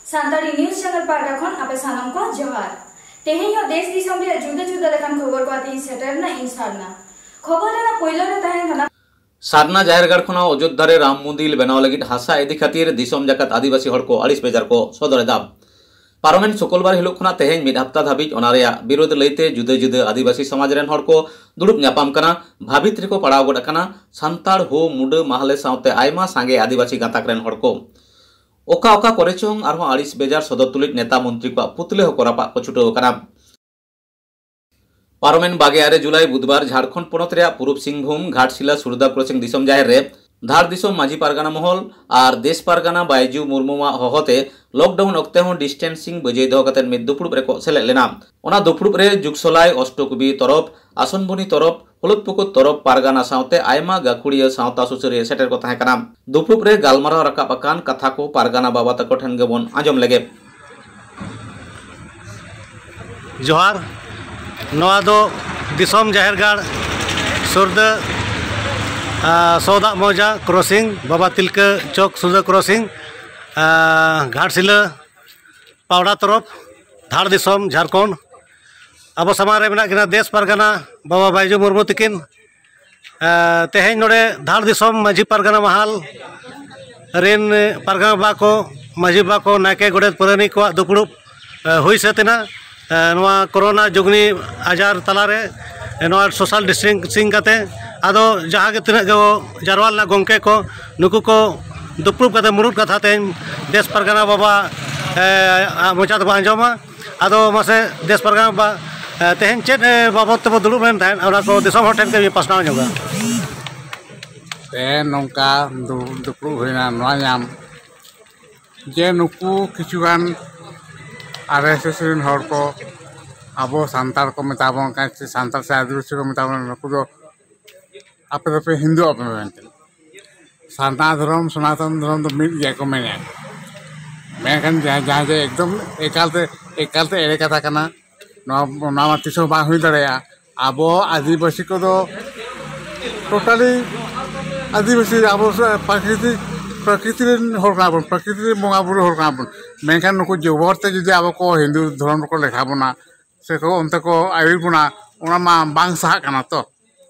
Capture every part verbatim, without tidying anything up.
Santali news channel ᱯᱟᱦᱴᱟ ᱠᱷᱚᱱ ᱟᱯᱮ ᱥᱟᱱᱟᱢ ᱠᱚ ᱡᱚᱦᱟᱨ᱾ ᱛᱮᱦᱮᱧ ᱦᱚᱸ ᱫᱮᱥ ᱫᱤᱥᱚᱢ ᱨᱮᱭᱟᱜ ᱡᱩᱫᱟᱹ ᱡᱩᱫᱟᱹ ᱞᱮᱠᱟᱱ ᱠᱷᱚᱵᱚᱨ ᱠᱚ ᱟᱛᱮ ᱤᱧ ᱥᱮᱴᱮᱨ ᱮᱱᱟ, ᱤᱧ ᱥᱟᱨᱱᱟ᱾ ᱠᱷᱚᱵᱚᱨ ᱨᱮᱱᱟᱜ ᱯᱳᱭᱞᱳ ᱨᱮ ᱛᱟᱦᱮᱸ ᱠᱟᱱᱟ ᱥᱟᱨᱱᱟ ᱡᱟᱦᱮᱨ ᱜᱟᱲ ᱠᱷᱚᱱᱟᱜ ᱚᱡᱳᱫᱽᱫᱷᱟ ᱨᱮ ᱨᱟᱢ ᱢᱚᱱᱫᱤᱨ ᱵᱮᱱᱟᱣ ᱞᱟᱹᱜᱤᱫ ᱦᱟᱥᱟ ᱤᱫᱤ ᱠᱷᱟᱹᱛᱤᱨ ᱫᱤᱥᱚᱢ ᱡᱟᱠᱟᱛ ᱟᱹᱫᱤᱵᱟᱹᱥᱤ ᱦᱚᱲ ᱠᱚ ᱟᱹᱲᱤᱥ ᱵᱮᱡᱟᱨ ᱠᱚ ᱥᱚᱫᱚᱨ ᱮᱫᱟ᱾ ᱯᱟᱨᱚᱢᱮᱱ ᱥᱩᱠᱩᱞᱵᱟᱨ ᱦᱤᱞᱳᱜ ᱠᱷᱚᱱᱟᱜ ᱛᱮᱦᱮᱧ ᱢᱤᱫ ᱦᱟᱯᱛᱟ ᱫᱷᱟᱹᱵᱤᱡ ᱚᱱᱟ ᱨᱮᱭᱟᱜ ᱵᱤᱨᱳᱫᱷ ᱞᱟᱹᱭᱛᱮ ᱡᱩᱫᱟᱹ ᱡᱩᱫᱟᱹ ᱟᱹᱫᱤᱵᱟᱹᱥᱤ ᱥᱚᱢᱟᱡᱽ ᱨᱮᱱ ᱦᱚᱲ ᱠᱚ ᱫᱩᱲᱩᱵ ᱧᱟᱯᱟᱢ ᱠᱟᱱᱟ᱾ ᱵᱷᱟᱵᱤᱛ ᱨᱮᱠᱚ ᱯᱟᱲᱟᱣ ᱜᱚᱫ ᱟᱠᱟᱱᱟ ᱥᱟᱱᱛᱟᱲ, ᱦᱳ, ᱢᱩᱰᱟᱹ, ᱢᱟᱦᱞᱮ ᱥᱟᱶᱛᱮ ᱟᱭᱢᱟ ᱥᱟᱸᱜᱮ ᱟᱹᱫᱤᱵᱟᱹᱥᱤ ᱜᱟᱸᱛᱟᱠ ᱨᱮᱱ ᱦᱚᱲ ᱠᱚ᱾ ᱚᱠᱟ ᱚᱠᱟ ᱠᱚᱨᱮ ᱪᱚᱝ ᱟᱨᱦᱚᱸ ᱟᱹᱲᱤᱥ ᱵᱮᱡᱟᱨ ᱥᱚᱫᱚᱨ ᱛᱩᱞᱩᱡ ᱱᱮᱛᱟ ᱢᱚᱱᱛᱨᱤ ᱠᱚᱣᱟᱜ ᱯᱩᱛᱞᱟᱹ ᱦᱚᱸᱠᱚ ᱨᱟᱯᱟᱜ ᱠᱚ ᱪᱷᱩᱴᱟᱹᱣ ᱟᱠᱟᱱᱟ᱾ ᱯᱟᱨᱚᱢᱮᱱ ᱵᱟᱜᱮ ᱟᱨᱮ ᱡᱩᱞᱟᱭ ᱵᱩᱫᱷᱵᱟᱨ ᱡᱷᱟᱲᱠᱷᱚᱸᱰ ᱯᱚᱱᱚᱛ ᱨᱮᱭᱟᱜ ᱯᱩᱨᱩᱵ ᱥᱤᱝᱵᱷᱩᱢ ᱜᱷᱟᱴᱥᱤᱞᱟ ᱥᱩᱨᱫᱟ ᱠᱨᱚᱥᱤᱝ ᱫᱤᱥᱚᱢ ᱡᱟᱦᱮᱨ ᱨᱮ ᱫᱷᱟᱲ ᱫᱤᱥᱚᱢ ᱢᱟᱹᱡᱷᱤ ᱯᱟᱨᱜᱟᱱᱟ ᱢᱚᱦᱚᱞ ᱟᱨ ᱫᱮᱥ ᱯᱟᱨᱜᱟᱱᱟ ᱵᱟᱭᱡᱩ ᱢᱩᱨᱢᱩᱣᱟᱜ ᱦᱚᱦᱚᱛᱮ ᱞᱚᱠᱰᱟᱣᱩᱱ ᱚᱠᱛᱮ ᱦᱚᱸ ᱰᱤᱥᱴᱮᱱᱥᱤᱝ ᱵᱟᱹᱡᱟᱹᱭ ᱫᱚᱦᱚ ᱠᱟᱛᱮ ᱢᱤᱫ ᱫᱩᱯᱲᱩᱵ ᱨᱮᱠᱚ ᱥᱮᱞᱮᱫ ᱞᱮᱱᱟ᱾ ᱚᱱᱟ ᱫᱩᱯᱲᱩᱵ ᱨᱮ ᱡᱩᱜᱽᱥᱚᱞᱟᱭ, ᱚᱥᱴᱚᱠᱩᱵᱤ ᱛᱚᱨᱚᱯ, ᱟᱥᱚᱱᱵᱩᱱᱤ ᱛᱚᱨᱚᱯ, ᱦᱚᱞᱚᱫ ᱯᱩᱠᱩᱨ ᱛᱚᱨᱚᱯ, ᱯᱟᱨᱜᱟᱱᱟ ᱥᱟᱶᱛᱮ ᱟᱭᱢᱟ ᱜᱟᱹᱠᱷᱩᱲᱤᱭᱟᱹ ᱥᱟᱶᱛᱟ ᱥᱩᱥᱟᱹᱨᱤᱭᱟᱹ ᱥᱮᱴᱮᱨ ᱠᱚ ᱛᱟᱦᱮᱸ ᱠᱟᱱᱟ᱾ ᱫᱩᱯᱲᱩᱵ ᱨᱮ ᱜᱟᱞᱢᱟᱨᱟᱣ ᱨᱟᱠᱟᱵ ᱟᱠᱟᱱ ᱠᱟᱛᱷᱟ ᱠᱚ ᱯᱟᱨᱜᱟᱱᱟ ᱵᱟᱵᱟ ᱛᱟᱠᱚ ᱴᱷᱮᱱ ᱜᱮᱵᱚᱱ ᱟᱸᱡᱚᱢ ᱞᱮᱜᱮ᱾ ᱡᱚᱦᱟᱨ᱾ ᱱᱚᱣᱟ ᱫᱚ ᱫᱤᱥᱚᱢ ᱡᱟᱦᱮᱨ ᱜᱟᱲ ᱥᱩᱨᱫᱟᱹ, ᱟ, ᱥᱚᱣᱫᱟᱜ ᱢᱚᱣᱡᱟ ᱠᱨᱚᱥᱤᱝ, ᱵᱟᱵᱟ ᱛᱤᱞᱠᱟᱹ ᱪᱚᱠ ᱥᱩᱨᱫᱟᱹ ᱠᱨᱚᱥᱤᱝ, ᱟ, ᱜᱷᱟᱴᱥᱤᱞᱟᱹ ᱯᱟᱣᱲᱟ ᱛᱚᱨᱚᱯ, ᱫᱷᱟᱲ ᱫᱤᱥᱚᱢ, ᱡᱷᱟᱲᱠᱷᱚᱸᱰ᱾ ᱟᱵᱚ ᱥᱟᱢᱟᱝ ᱨᱮ ᱢᱮᱱᱟᱜ ᱠᱤᱱᱟ ᱫᱮᱥ ᱯᱟᱨᱜᱟᱱᱟ ᱵᱟᱵᱟ ᱵᱟᱭᱡᱩ ᱢᱩᱨᱢᱩ ᱛᱤᱠᱤᱱ᱾ ᱮ, ᱛᱮᱦᱮᱧ ᱱᱚᱰᱮ ᱫᱷᱟᱲ ᱫᱤᱥᱚᱢ ᱢᱟᱹᱡᱷᱤ ᱯᱟᱨᱜᱟᱱᱟ ᱢᱟᱦᱟᱞ ᱨᱮᱱ ᱯᱟᱨᱜᱟᱱᱟ ᱵᱟᱵᱟ ᱠᱚ, ᱢᱟᱹᱡᱷᱤ ᱵᱟᱵᱟ ᱠᱚ, ᱱᱟᱭᱠᱮ, ᱜᱚᱰᱮᱛ, ᱯᱟᱨᱟᱱᱤᱠ ᱠᱚᱣᱟᱜ ᱫᱩᱯᱲᱩᱵ, ᱮ, ᱦᱩᱭ ᱥᱟᱹᱛ ᱮᱱᱟ᱾ ᱮ, ᱱᱚᱣᱟ ᱠᱳᱨᱳᱱᱟ ᱡᱩᱜᱽᱱᱤ ᱟᱡᱟᱨ ᱛᱟᱞᱟᱨᱮ, ᱮ, ᱱᱚᱣᱟ ᱥᱳᱥᱟᱞ ᱰᱤᱥᱴᱮᱱᱥᱤᱝ ᱠᱟᱛᱮ ᱟᱫᱚ ᱡᱟᱦᱟᱸ ᱜᱮ ᱛᱤᱱᱟᱹᱜ ᱜᱮ ᱡᱟᱨᱣᱟ ᱞᱮᱱᱟ ᱜᱚᱢᱠᱮ ᱠᱚ, ᱱᱩᱠᱩ ᱠᱚ ᱫᱩᱯᱲᱩᱵ ᱠᱟᱛᱮ ᱢᱩᱲᱩᱫ ᱠᱟᱛᱷᱟ ᱛᱮᱦᱮᱧ ᱫᱮᱥ ᱯᱟᱨᱜᱟᱱᱟ ᱵᱟᱵᱟ, ᱮ, ᱟᱜ ᱢᱚᱪᱟ ᱛᱮᱵᱚᱱ ᱟᱸᱡᱚᱢᱟ᱾ ᱟᱫᱚ ᱢᱟᱥᱮ ᱫᱮᱥ ᱯᱟᱨᱜᱟᱱᱟ ᱵᱟᱵᱟ, ᱮ, ᱛᱮᱦᱮᱧ ᱪᱮᱫ, ᱮ, ᱵᱟᱵᱚᱫ ᱛᱮᱵᱚ ᱫᱩᱲᱩᱵ ᱞᱮᱱ ᱛᱟᱦᱮᱸᱫ, ᱚᱱᱟ ᱠᱚ ᱫᱤᱥᱚᱢ ᱦᱚᱲ ᱴᱷᱮᱱ ᱜᱮ ᱯᱟᱥᱱᱟᱣ ᱧᱚᱜᱟ᱾ ᱛᱮᱦᱮᱧ ᱱᱚᱝᱠᱟ ᱫᱩ-, ᱫᱩᱯᱲᱩᱵ ᱦᱩᱭᱱᱟ ᱱᱚᱣᱟ ᱧᱟᱢ ᱡᱮ ᱱᱩᱠᱩ ᱠᱤᱪᱷᱩᱜᱟᱱ ᱟᱨ ᱮᱥ ᱮᱥ ᱨᱮᱱ ᱦᱚᱲ ᱠᱚ ᱟᱵᱚ ᱥᱟᱱᱛᱟᱲ ᱠᱚ ᱢᱮᱛᱟ ᱵᱚᱱ ᱠᱟᱱᱟ, ᱥᱮ ᱥᱟᱱᱛᱟᱲ ᱥᱮ ᱟᱹᱫᱤᱵᱟᱹᱥᱤ ᱠᱚ ᱢᱮᱛᱟ ᱵᱚᱱᱟ, ᱱᱩᱠᱩ ᱫᱚ ᱟᱯᱮ ᱫᱚᱯᱮ ᱦᱤᱱᱫᱩ ᱟᱯᱮ ᱢᱮᱱᱛᱮ᱾ ᱥᱟᱨᱱᱟ ᱫᱷᱚᱨᱚᱢ, ᱥᱚᱱᱟᱛᱚᱱ ᱫᱷᱚᱨᱚᱢ ᱫᱚ ᱢᱤᱫ ᱜᱮᱭᱟ ᱠᱚ ᱢᱮᱱᱟ᱾ ᱢᱮᱱᱠᱷᱟᱱ ᱡᱟᱦᱟᱸ, ᱡᱟᱦᱟᱸ ᱡᱮ ᱮᱠᱫᱚᱢ ᱮᱠᱟᱞᱛᱮ, ᱮᱠᱟᱞᱛᱮ ᱮᱲᱮ ᱠᱟᱛᱷᱟ ᱠᱟᱱᱟ, ᱱᱚᱣᱟ, ᱱᱚᱣᱟ ᱢᱟ ᱛᱤᱥ ᱦᱚᱸ ᱵᱟᱝ ᱦᱩᱭ ᱫᱟᱲᱮᱭᱟᱜᱼᱟ᱾ ᱟᱵᱚ ᱟᱹᱫᱤᱵᱟᱹᱥᱤ ᱠᱚᱫᱚ ᱴᱳᱴᱟᱞᱤ ᱟᱹᱫᱤᱵᱟᱹᱥᱤ, ᱟᱵᱚ ᱥᱮ ᱯᱨᱟᱠᱨᱤᱛᱤᱠ ᱯᱨᱚᱠᱨᱤᱛᱤ ᱨᱮᱱ ᱦᱚᱲ ᱠᱟᱱᱟ ᱵᱚᱱ, ᱯᱨᱚᱠᱨᱤᱛᱤ ᱨᱮᱱ ᱵᱚᱸᱜᱟ ᱵᱩᱨᱩ ᱦᱚᱲ ᱠᱟᱱᱟ ᱵᱚᱱ᱾ ᱢᱮᱱᱠᱷᱟᱱ ᱱᱩᱠᱩ ᱡᱚᱵᱚᱨ ᱛᱮ ᱡᱩᱫᱤ ᱟᱵᱚ ᱠᱚ ᱦᱤᱱᱫᱩ ᱫᱷᱚᱨᱚᱢ ᱨᱮᱠᱚ ᱞᱮᱠᱷᱟ ᱵᱚᱱᱟ, ᱥᱮ ᱠᱚ ᱚᱱᱛᱮ ᱠᱚ ᱟᱹᱭᱩᱨ ᱵᱚᱱᱟ, ᱚᱱᱟ ᱢᱟ ᱵᱟᱝ ᱥᱟᱦᱟᱜ ᱠᱟᱱᱟ ᱛᱚ᱾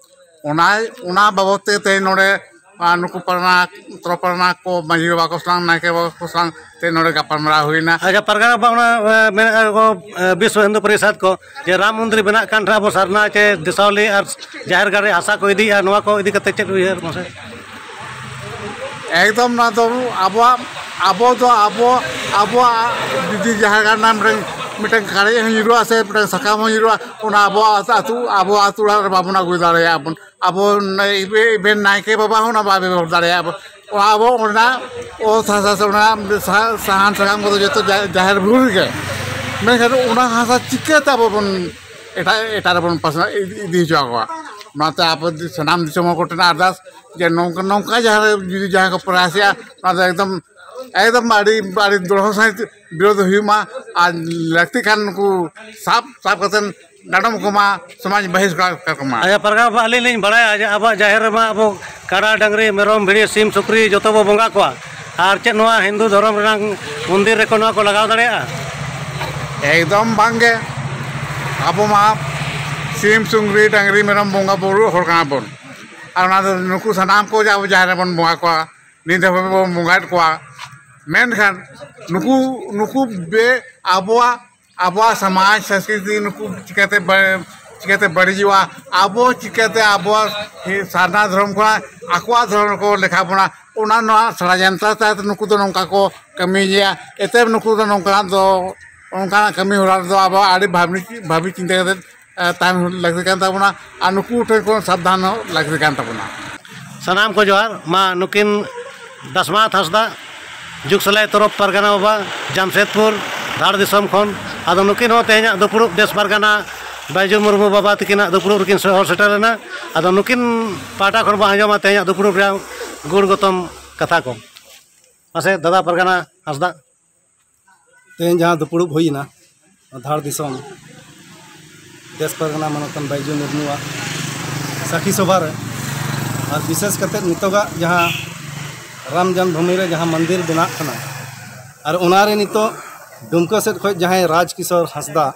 ᱚᱱᱟ, ᱚᱱᱟ ᱵᱟᱵᱚᱫ ᱛᱮ ᱛᱮᱦᱮᱧ ᱱᱚᱰᱮ, ᱟᱨ ᱱᱩᱠᱩ ᱯᱟᱨᱜᱟᱱᱟ, ᱛᱚᱨᱚ ᱯᱟᱨᱜᱟᱱᱟ ᱠᱚ, ᱢᱟᱹᱡᱷᱤ ᱵᱟᱵᱟ ᱠᱚ ᱥᱟᱞᱟᱝ, ᱱᱟᱭᱠᱮ ᱵᱟᱵᱟ ᱠᱚ ᱥᱟᱞᱟᱝ ᱛᱮ ᱱᱚᱰᱮ ᱜᱟᱯᱟᱞᱢᱟᱨᱟᱣ ᱦᱩᱭᱱᱟ᱾ ᱟᱪᱪᱷᱟ, ᱯᱟᱨᱜᱟᱱᱟ ᱵᱟᱵᱟ, ᱚᱱᱟ, ᱮ, ᱢᱮᱱᱮᱫᱼᱟ ᱠᱚ, ᱮ, ᱵᱤᱥᱣᱚ ᱦᱤᱱᱫᱩ ᱯᱚᱨᱤᱥᱚᱫᱽ ᱠᱚ, ᱡᱮ ᱨᱟᱢ ᱢᱚᱱᱫᱤᱨ ᱵᱮᱱᱟᱜ ᱠᱟᱱ ᱨᱮᱦᱚᱸ ᱟᱵᱚ ᱥᱟᱨᱱᱟ ᱪᱮ ᱫᱮᱥᱟᱣᱞᱤ ᱟᱨ ᱡᱟᱦᱮᱨ ᱜᱟᱲ ᱨᱮ ᱦᱟᱥᱟ ᱠᱚ ᱤᱫᱤᱭᱮᱫᱼᱟ, ᱱᱚᱣᱟ ᱠᱚ ᱤᱫᱤ ᱠᱟᱛᱮ ᱪᱮᱫ ᱩᱭᱦᱟᱹᱨ ᱢᱟᱥᱮ? ᱮᱠᱫᱚᱢ ᱱᱚᱣᱟ ᱫᱚ ᱟᱵᱚᱣᱟᱜ, ᱟᱵᱚ ᱫᱚ ᱟᱵᱚ, ᱟᱵᱚᱣᱟᱜ ᱡᱩᱫᱤ ᱡᱟᱦᱮᱨ ᱜᱟᱲ ᱨᱮᱱᱟᱜ ᱢᱤᱫᱴᱟᱝ, ᱢᱤᱫᱴᱟᱝ ᱠᱟᱲᱮᱡ ᱦᱚᱸ ᱧᱩᱨᱩᱜᱼᱟ ᱥᱮ ᱢᱤᱫᱴᱟᱝ ᱥᱟᱠᱟᱢ ᱦᱚᱸ ᱧᱩᱨᱩᱜᱼᱟ, ᱚᱱᱟ ᱟᱵᱚᱣᱟᱜ ᱟᱹᱛᱩ, ᱟᱵᱚ ᱟᱹᱛᱩ ᱚᱲᱟᱜ ᱨᱮ ᱵᱟᱵᱚᱱ ᱟᱹᱜᱩ ᱫᱟᱲᱮᱭᱟᱜᱼᱟ ᱵᱚᱱ᱾ ᱟᱵᱚ ᱱᱟ-, ᱤᱵᱷᱮ-, ᱤᱵᱷᱮᱱ ᱱᱟᱭᱠᱮ ᱵᱟᱵᱟ ᱦᱚᱸ ᱚᱱᱟ ᱵᱟᱭ ᱵᱮᱵᱚᱦᱟᱨ ᱫᱟᱲᱮᱭᱟᱜᱼᱟ ᱵᱚᱱ᱾ ᱟᱵᱚ ᱚᱱᱟ ᱚᱛ ᱦᱟᱥᱟ ᱥᱮ ᱚᱱᱟ ᱥᱟ-, ᱥᱟᱦᱟᱱ ᱥᱟᱠᱟᱢ ᱠᱚᱫᱚ ᱡᱚᱛᱚ ᱡᱟ-, ᱡᱟᱦᱮᱨ ᱵᱩᱨᱩ ᱨᱮᱜᱮ᱾ ᱢᱮᱱᱠᱷᱟᱱ ᱚᱱᱟ ᱦᱟᱥᱟ ᱪᱤᱠᱟᱹᱛᱮ ᱟᱵᱚ ᱵᱚᱱ ᱮᱴᱟᱜ, ᱮᱴᱟᱜ ᱨᱮᱵᱚᱱ ᱯᱟᱥᱱᱟᱣ ᱤᱫᱤ, ᱤᱫᱤ ᱦᱚᱪᱚ ᱟᱠᱚᱣᱟ? ᱚᱱᱟᱛᱮ ᱟᱵᱚ ᱥᱟᱱᱟᱢ ᱫᱤᱥᱚᱢ ᱦᱚᱲ ᱠᱚᱴᱷᱮᱱ ᱟᱨᱫᱟᱥ ᱡᱮ ᱱᱚᱝᱠᱟ, ᱱᱚᱝᱠᱟ ᱡᱟᱦᱟᱸ ᱨᱮ ᱡᱩᱫᱤ ᱡᱟᱦᱟᱸᱭ ᱠᱚ ᱯᱨᱚᱭᱟᱥᱮᱜᱼᱟ, ᱚᱱᱟ ᱫᱚ ᱮᱠᱫᱚᱢ, ᱮᱠᱫᱚᱢ ᱟᱹᱰᱤ, ᱟᱹᱰᱤ ᱫᱨᱚᱲᱦᱚ ᱥᱟᱺᱦᱤᱡ ᱵᱤᱨᱳᱫᱷ ᱦᱩᱭᱩᱜ ᱢᱟ᱾ ᱟᱨ ᱞᱟᱹᱠᱛᱤ ᱠᱷᱟᱱ ᱱᱩᱠᱩ ᱥᱟᱵ, ᱥᱟᱵ ᱠᱟᱛᱮ ᱰᱟᱸᱰᱚᱢ ᱠᱚᱢᱟ, ᱥᱚᱢᱟᱡᱽ ᱵᱟᱹᱦᱤᱥᱠᱟᱨ ᱠᱚᱢᱟ᱾ ᱟᱪᱪᱷᱟ, ᱯᱟᱨᱜᱟᱱᱟ ᱵᱟᱵᱟ, ᱟᱹᱞᱤᱧ ᱞᱤᱧ ᱵᱟᱲᱟᱭᱟ ᱡᱮ ᱟᱵᱚᱣᱟᱜ ᱡᱟᱦᱮᱨ ᱨᱮᱢᱟ ᱟᱵᱚ ᱠᱟᱰᱟ, ᱰᱟᱹᱝᱨᱤ, ᱢᱮᱨᱚᱢ, ᱵᱷᱤᱰᱤ, ᱥᱤᱢ, ᱥᱩᱠᱨᱤ ᱡᱚᱛᱚ ᱵᱚ ᱵᱚᱸᱜᱟ ᱠᱚᱣᱟ᱾ ᱟᱨ ᱪᱮᱫ ᱱᱚᱣᱟ ᱦᱤᱱᱫᱩ ᱫᱷᱚᱨᱚᱢ ᱨᱮᱱᱟᱜ ᱢᱚᱱᱫᱤᱨ ᱨᱮᱠᱚ ᱱᱚᱣᱟ ᱠᱚ ᱞᱟᱜᱟᱣ ᱫᱟᱲᱮᱭᱟᱜᱼᱟ? ᱮᱠᱫᱚᱢ ᱵᱟᱝᱜᱮ᱾ ᱟᱵᱚ ᱢᱟ ᱥᱤᱢ, ᱥᱩᱠᱨᱤ, ᱰᱟᱹᱝᱨᱤ, ᱢᱮᱨᱚᱢ ᱵᱚᱸᱜᱟ ᱵᱩᱨᱩ ᱦᱚᱲ ᱠᱟᱱᱟ ᱵᱚᱱ᱾ ᱟᱨ ᱚᱱᱟ ᱫᱚ ᱱᱩᱠᱩ ᱥᱟᱱᱟᱢ ᱠᱚ ᱡᱮ ᱟᱵᱚ ᱡᱟᱦᱮᱨ ᱨᱮᱵᱚᱱ ᱵᱚᱸᱜᱟ ᱠᱚᱣᱟ, ᱱᱤᱛ ᱫᱷᱟᱹᱵᱤᱡ ᱵᱚᱱ ᱵᱚᱸᱜᱟᱭᱮᱫ ᱠᱚᱣᱟ᱾ ᱢᱮᱱᱠᱷᱟᱱ ᱱᱩᱠᱩ, ᱱᱩᱠᱩ ᱵᱮ-, ᱟᱵᱚᱣᱟᱜ, ᱟᱵᱚᱣᱟᱜ ᱥᱚᱢᱟᱡᱽ ᱥᱚᱝᱥᱠᱨᱤᱛᱤ ᱱᱩᱠᱩ ᱪᱤᱠᱟᱹᱛᱮ ᱵᱟ-, ᱪᱤᱠᱟᱹᱛᱮ ᱵᱟᱹᱲᱤᱡᱚᱜᱼᱟ? ᱟᱵᱚ ᱪᱤᱠᱟᱹᱛᱮ ᱟᱵᱚᱣᱟᱜ ᱥᱟᱨᱱᱟ ᱫᱷᱚᱨᱚᱢ ᱠᱷᱚᱱᱟᱜ ᱟᱠᱚᱣᱟᱜ ᱫᱷᱚᱨᱚᱢ ᱨᱮᱠᱚ ᱞᱮᱠᱷᱟ ᱵᱚᱱᱟ? ᱚᱱᱟ ᱱᱚᱣᱟ ᱥᱟᱲᱟᱡᱚᱱᱛᱨᱚ ᱛᱟᱦᱮᱸ ᱱᱩᱠᱩ ᱫᱚ ᱱᱚᱝᱠᱟ ᱠᱚ ᱠᱟᱹᱢᱤᱭᱮᱫᱼᱟ᱾ ᱮᱛᱮ ᱱᱩᱠᱩ ᱫᱚ ᱱᱚᱝᱠᱟᱱᱟᱜ ᱫᱚ, ᱚᱱᱠᱟᱱᱟᱜ ᱠᱟᱹᱢᱤ ᱦᱚᱨᱟ ᱨᱮᱫᱚ ᱟᱵᱚ ᱟᱹᱰᱤ ᱵᱷᱟᱵᱽᱱᱤ, ᱵᱷᱟᱵᱤ ᱪᱤᱱᱛᱟᱹ ᱠᱟᱛᱮ, ᱮ, ᱛᱟᱦᱮᱱ ᱞᱟᱹᱠᱛᱤ ᱠᱟᱱ ᱛᱟᱵᱚᱱᱟ ᱟᱨ ᱱᱩᱠᱩ ᱴᱷᱮᱱ ᱠᱷᱚᱱ ᱥᱟᱵᱫᱷᱟᱱ ᱦᱚᱸ ᱞᱟᱹᱠᱛᱤ ᱠᱟᱱ ᱛᱟᱵᱚᱱᱟ᱾ ᱥᱟᱱᱟᱢ ᱠᱚ ᱡᱚᱦᱟᱨ᱾ ᱢᱟ ᱱᱩᱠᱤᱱ ᱫᱟᱥᱢᱟᱛ ᱦᱟᱸᱥᱫᱟ, ᱡᱩᱜᱽ ᱥᱟᱞᱟᱭ ᱛᱚᱨᱚᱯ ᱯᱟᱨᱜᱟᱱᱟ ᱵᱟᱵᱟ, ᱡᱟᱢᱥᱮᱫᱽᱯᱩᱨ, ᱫᱷᱟᱲ ᱫᱤᱥᱚᱢ ᱠᱷᱚᱱ᱾ ᱟᱫᱚ ᱱᱩᱠᱤᱱ ᱦᱚᱸ ᱛᱮᱦᱮᱧᱟᱜ ᱫᱩᱯᱲᱩᱵ ᱫᱮᱥ ᱯᱟᱨᱜᱟᱱᱟ ᱵᱟᱭᱡᱩ ᱢᱩᱨᱢᱩ ᱵᱟᱵᱟ ᱛᱤᱠᱤᱱᱟᱜ ᱫᱩᱯᱲᱩᱵ ᱨᱮᱠᱤᱱ ᱦᱚᱨ ᱥᱮᱴᱮᱨ ᱮᱱᱟ᱾ ᱟᱫᱚ ᱱᱩᱠᱤᱱ ᱯᱟᱦᱴᱟ ᱠᱷᱚᱱ ᱵᱚᱱ ᱟᱸᱡᱚᱢᱟ ᱛᱮᱦᱮᱧᱟᱜ ᱫᱩᱯᱲᱩᱵ ᱨᱮᱭᱟᱜ ᱜᱩᱬ ᱜᱚᱛᱚᱢ ᱠᱟᱛᱷᱟ ᱠᱚ᱾ ᱢᱟᱥᱮ ᱫᱟᱫᱟ ᱯᱟᱨᱜᱟᱱᱟ ᱦᱟᱸᱥᱫᱟ᱾ ᱛᱮᱦᱮᱧ ᱡᱟᱦᱟᱸ ᱫᱩᱯᱲᱩᱵ ᱦᱩᱭᱮᱱᱟ ᱫᱷᱟᱲ ᱫᱤᱥᱚᱢ ᱫᱮᱥ ᱯᱟᱨᱜᱟᱱᱟ ᱢᱟᱱᱚᱛᱟᱱ ᱵᱟᱭᱡᱩ ᱢᱩᱨᱢᱩᱣᱟᱜ ᱥᱟᱹᱠᱷᱤ ᱥᱚᱵᱷᱟ ᱨᱮ, ᱟᱨ ᱵᱤᱥᱮᱥ ᱠᱟᱛᱮ ᱱᱤᱛᱚᱜᱟᱜ ᱡᱟᱦᱟᱸ ᱨᱟᱢ ᱡᱚᱱᱢ ᱵᱷᱩᱢᱤ ᱨᱮ ᱡᱟᱦᱟᱸ ᱢᱚᱱᱫᱤᱨ ᱵᱮᱱᱟᱜ ᱠᱟᱱᱟ, ᱟᱨ ᱚᱱᱟᱨᱮ ᱱᱤᱛᱚᱜ ᱰᱩᱢᱠᱟᱹ ᱥᱮᱫ ᱠᱷᱚᱱ ᱡᱟᱦᱟᱸᱭ ᱨᱟᱡᱽ ᱠᱤᱥᱳᱨ ᱦᱟᱸᱥᱫᱟ